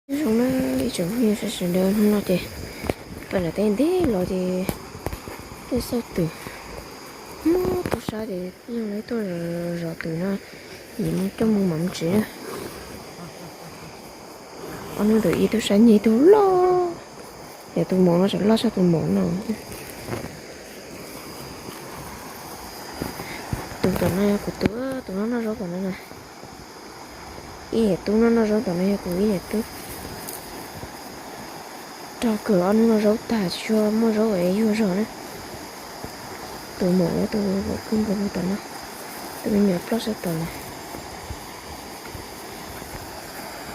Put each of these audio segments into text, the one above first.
Zoo na, ib tsoom phooj ywg sawv daws, hnub no ces peb lam teb ntev los ces tej xauj twm muab tub sab ces yog lawv tuaj zov twm no, yim mus coj mus mam tsev na. Ob hnub ntawm ib tug sab nyeg tug loj, yog tus maum no tseem loj tshaj tus maum no. Tus tom no yog kuv tus, tus no noj zaub tom no na. Ib niam tub no noj zaub tom no yog kuv ib niam tub. Rog kawg ob hnub no zaub tag tsis tshua muaj zaub es yuag zog na. Tus maum tus kawg nkaus tom no, tus me nyuam ploj sab tom no.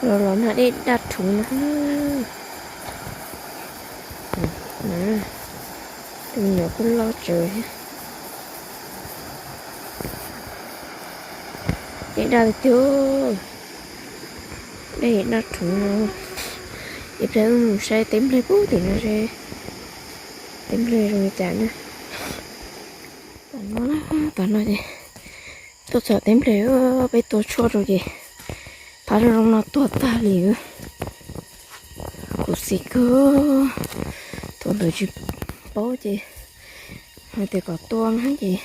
Los los nag dej daj rhuv no. Tus me nyuam kuj loj tsawv thiab. Dej daj tiag tiag, dej daj rhuv no. Ib pliag wb mus saib teb nplej pub tim no seb teb nplej zoo li cas na. Tom no, tom no ces tuaj txog teb nplej, peb tua tshuaj rau ces phab zoo zoo no tuag tag li. Khuv xim kawg, thaum ntawd tsis paub ces hais tias kom tua na ces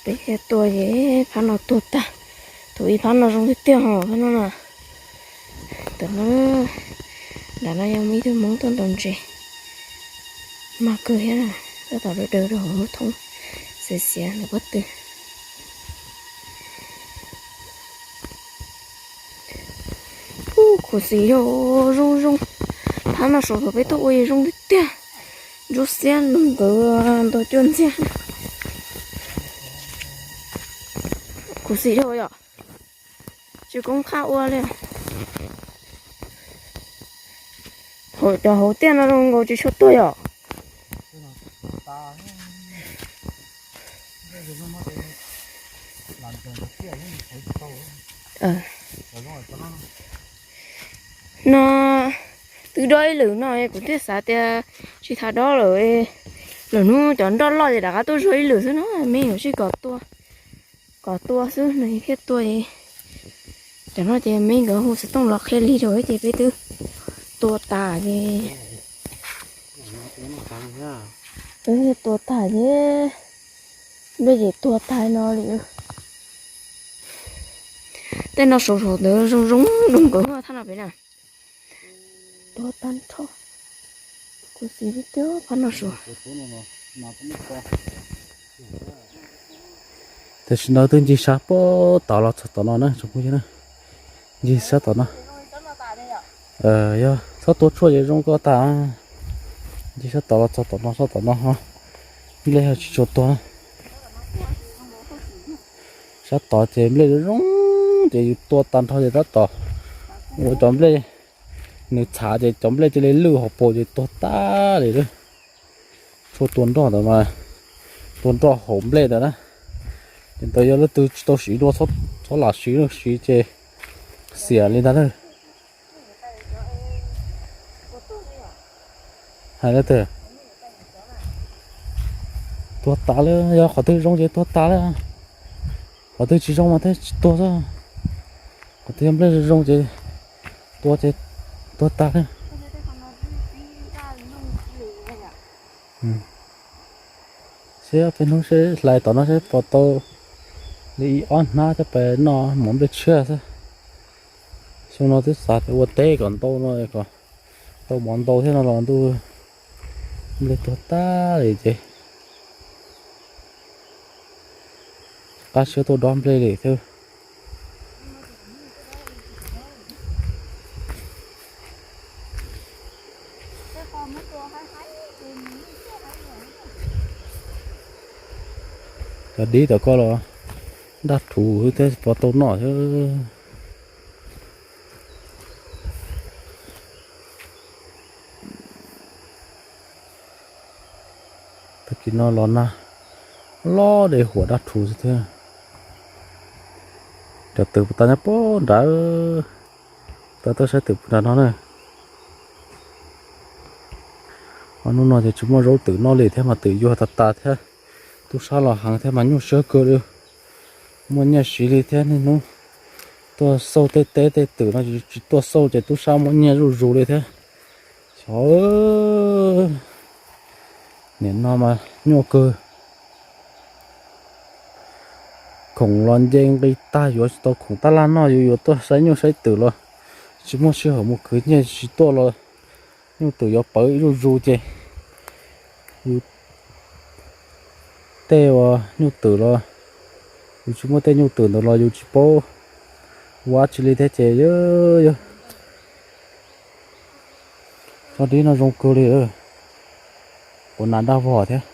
peb thiaj tua ces phab no tuag tag. Thaum ub phab no zoo tiag tiag os, phab no na. Tom no, nram no yog muaj ib tug Hmoob tuaj ntaus ntses, mag kawg thiab, tab tom daws daws rau hauv lub thoob xiav xiav ntawm pob tw. Ub, khuv xim yog zoo zoo. Phab no saum thaum peb tuaj ua zoo tiag tiag. Ntsuab xiab nug nkawd ntau cuaj ntxiag. Khuv xim dhau yom. Tsis koob qab ua li. Hauv cov hauv tiaj no zoo nkaus tsis tshua tuag yom. No twb dob ib lwm no kuv thiaj xav tias tsis tas dob lawm. Lwm hnub cov nroj loj ces rov qab tuaj zuag ib lwm xwb no, me nyuam sij kom tua, kom tua xwb no thiaj tua. Cov no ces me nkawd hu xov tooj los qhia lig rau ces peb twb tua tas ces, tua tas ces, nplej ces tuag tas no li. Tej no saum saum ntawd zoo zoo doo nkawd thaj no pem na. Tuag tag nrho. Kuv xis lub cub phab no saud. Tam sim no twb ncig sab puag tod los txog tom no na tsoom phooj ywg na. Ncig sab tom no. Yog txhob tua tshuaj ces zoo ko tag. Ncig sab tod los txog tom no, sab tom no ho nplej ho tsis tshua tuag na. Sab tod ces nplej zoo zoo ces yus tua tag nrho ces tab tom ua cov nplej, nws txhav ces cov nplej cia li lwj hauv paus ces tuag tag li lawm. Tshuaj tua nroj ntawd mas tua nroj hauv nplej ntawd na. Ces ntawd yog leej twg tsis tau siv dua txhob lam siv, siv ces xiam li ntag na. Hais tias tuag tas lawm, yog qhov twg zoo ces tuag tas lawm. Qhov twg tsis zoo mas thiaj tsis tuag xwb. Qhov twg yog nplej zoo zoo ces tua ces tuag tas lawm. Seb peb hnub seb hlais tom no seb puas tau li ib ob hnab coj pais noj mov nplej tshiab xwb. Xyoo no twb xav tias ua teb kom ntau no kom tau mov ntau thiab no los ntuj, nplej tuag tag li ces qab siab tuaj dob nplej li thiab. Cov dib tom ko los daj rhuv xwb thiab puas tau noj thiab. Tag kis no los nag los dej huam daj rhuv xwb thiab. Cov twm puas tas nyob puag nrad, tau tuaj saib twm puag nrad no na. Hnub no ces tsis muaj zaub twm noj li thiab mas twm yuag tas tas thiab. Tub sab los heev thiab mas nyuaj siab kawg li. Muaj nyiaj siv li thiab niaj hnub. Tuaj xauj tej teb tej twm no tsis tuaj xauj ces tub sab muab nyiag zuj zus li thiab. Xyov, nim no mas nyuaj kawg. Khoom los nce nqis tag, yuav tsis tau khoom tab laj noj, yus yuav tuaj saib nyuj saib twm los tsis muaj sij hawm mus khwv nyiaj, tsis tuaj los nyuj twm yuav pawv ib zuj zus ces yus tej uas nyuj twm los, yus tsis muaj tej nyuj twm ntawd los yus tsis paub ua dab tsi li thiab ces yog, yog tsob dib no zoo kawg li, puas nas daj vog thiab.